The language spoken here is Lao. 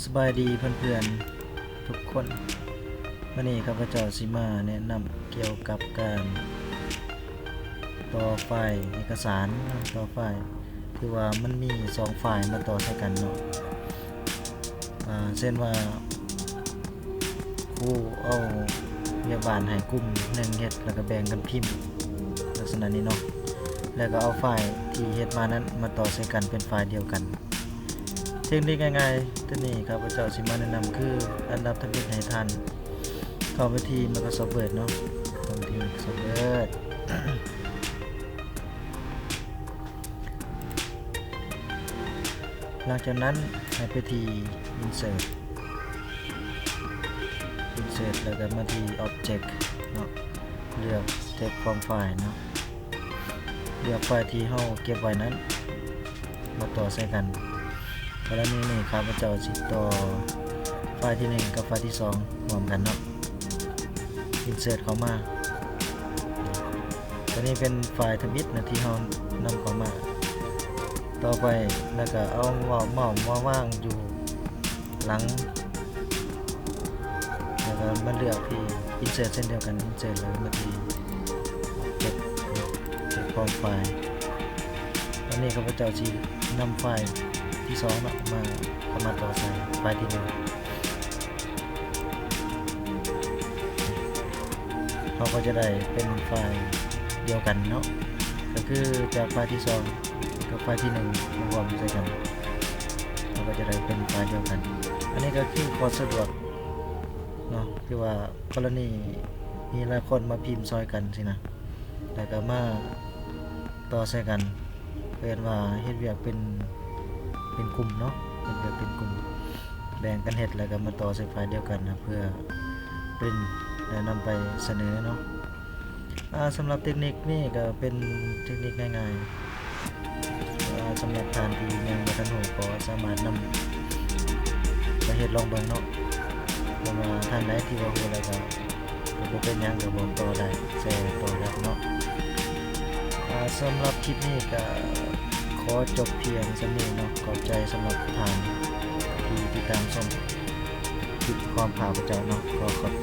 ສະບາຍດີເພື່ອນໆທຸກຄົນ. ມື້ນີ້ຂ້າພະເຈົ້າຊິມາແນະນຳກ່ຽວກັບການຕໍ່ໄຟລ໌ເອກະສານເນາະ, ຕໍ່ໄຟລ໌ທີ່ວ່າມັນມີສອງໄຟລ໌ມາຕໍ່ໃສ່ກັນເນາະ. ອາ ເຊັ່ນວ່າ ຄູເອົາວຽກບ້ານໃຫ້ກຸ່ມໜຶ່ງເຮັດ ແລ້ວກໍແບ່ງກັນພິມ ລັກສະນະນີ້ເນາະ, ແລ້ວກໍເອົາໄຟລ໌ທີ່ເຮັດມານັ້ນມາຕໍ່ໃສ່ກັນເປັນໄຟລ໌ດຽວກັນ. ເທັກນິກງ່າຍໆໂຕນີ້ ຂ້າພະເຈົ້າຊິມາແນະນຳຄື ອັນດັບທຳອິດໃຫ້ທ່ານເຂົ້າໄປທີ່ Microsoft Word ເນາະ, ເຂົ້າໄປທີ່ Microsoft Word. ຫຼັງຈາກນັ້ນໃຫ້ໄປທີ່ Insert Insert ແລ້ວກໍມາທີ່ Object ເນາະ, ເລືອກ Take from File ເນາະ, ເລືອກໄຟລ໌ທີ່ເຮົາເກັບໄວ້ນັ້ນມາຕໍ່ໃສ່ກັນ. ກໍລະນີນີ້ ຂ້າພະເຈົ້າຊິຕໍ່ໄຟລ໌ທີໜຶ່ງກັບໄຟລ໌ທີສອງຮ່ວມກັນເນາະ, Insert ເຂົ້າມາ. ຕົວນີ້ເປັນໄຟລ໌ທຳອິດນະທີ່ເຮົານຳເຂົ້າມາ. ຕໍ່ໄປ ແລ້ວກໍເອົາເມົາສ໌ມາວາງຢູ່ຫຼັງ ແລ້ວກໍມາເລືອກທີ່ Insert ເຊັ່ນດຽວກັນ, Insert ແລ້ວກໍມາທີ່ Take Take from File. ຕອນນີ້ຂ້າພະເຈົ້າຊິນຳໄຟລ໌ທີສອງເນາະ ມາ ເຂົ້າມາຕໍ່ໃສ່ໄຟລ໌ທີໜຶ່ງ. ເຮົາກໍຈະໄດ້ເປັນໄຟລ໌ດຽວກັນເນາະ, ກໍຄືຈາກໄຟລ໌ທີສອງກັບໄຟລ໌ທີໜຶ່ງມາຮ່ວມໃສ່ກັນ, ເຮົາກໍຈະໄດ້ເປັນໄຟລ໌ດຽວກັນ. ອັນນີ້ກໍຄືຄວາມສະດວກເນາະ, ຄືວ່າກໍລະນີມີຫຼາຍຄົນມາພິມຊ່ອຍກັນຊີ້ນະ, ແລ້ວກໍມາຕໍ່ໃສ່ກັນ. ເອີ້ນວ່າເຮັດວຽກເປັນ ເປັນກຸ່ມເນາະ, ເຮັດວຽກເປັນກຸ່ມ, ແບ່ງກັນເຮັດ ແລ້ວກໍມາຕໍ່ໃສ່ໄຟລ໌ດຽວກັນນະ ເພື່ອປຣິ້ນ ແລ້ວນຳໄປສະເໜີເນາະ. ອາ ສຳລັບເຕັກນິກນີ້ກໍເປັນເຕັກນິກງ່າຍໆ. ອາ ສຳລັບທ່ານທີ່ຍັງບໍ່ທັນຮູ້ ກໍສາມາດນຳໄປເຮັດລອງເບິ່ງເນາະ, ເພາະວ່າທ່ານໃດທີ່ວ່າຮູ້ແລ້ວກໍ ກໍບໍ່ເປັນຫຍັງ, ກໍບອກຕໍ່ໄດ້, ແຊຕໍ່ໄດ້ເນາະ. ອາ ສຳລັບຄລິບນີ້ກໍຂໍຈົບພຽງສ່ຳນີ້ເນາະ. ຂອບໃຈສຳລັບທ່ານທີ່ຕິດຕາມຊົມຄລິບຂອງຂ້າພະເຈົ້າເນາະ. ຂໍຂອບ